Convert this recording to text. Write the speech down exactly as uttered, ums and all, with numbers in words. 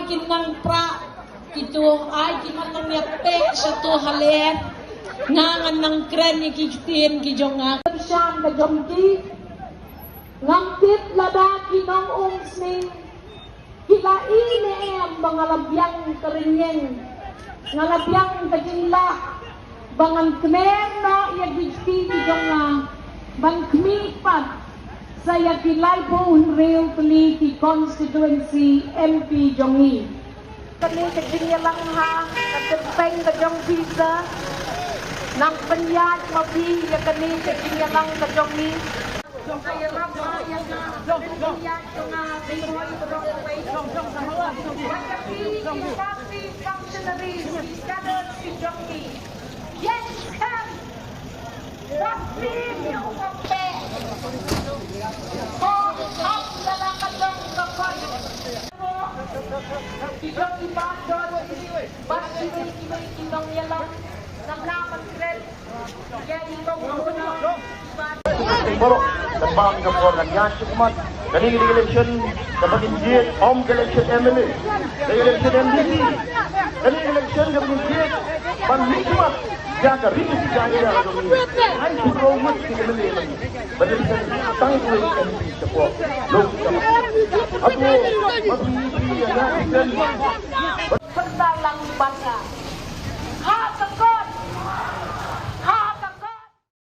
Ki nang pra, ki tu ai ki man nang ïa pek sha tu halen. Nga ngan nang kren ïa ki ktien ki jong nga. Shan ka jong ki. Ngam tip lada ki nong um sning ki la i ne em ba nga la biang ka rynïeng, nga la biang ka jinglah ba ngan kner noh ïa ki kti ki jong nga ban khmih pat sa ïa ki laiphew hynriew tylli ki constituency M P jong ngi. Kane ka jingïalang ha ka kyrteng ka jong phi sa, nang pynïaid ma phi ïa kane ka jingïalang ka jong ngi. Ka ïalam ha ïa nga, ka jingïaid jong nga, ri moi baroh kawei. Bad ïa phi ki party functionaries, ki cadres ki jong ngi. Yes, kan. Wat phi ïa u pynpek. Ko hap ïa la ka jong ka poi. Ki jong ki ba jong. Ba ki wei ki wei ki nongïalam. Ngam lah ban kren. Ïa ki kong. Baroh, kan bam ka por kan ïaid sha khmat. Kane ka election kaba ngin jied, ym ka election M L A. Ka election M D C. Kane ka election kaba ngin jied ban mih khmat ïa ka ri ka jong ngi. Ai shu roi mut ki M L A lagi. Ba dei ban tang ïa ki M P support. Lok ka. Atu, atu ïa ki election. Pynta lang basa.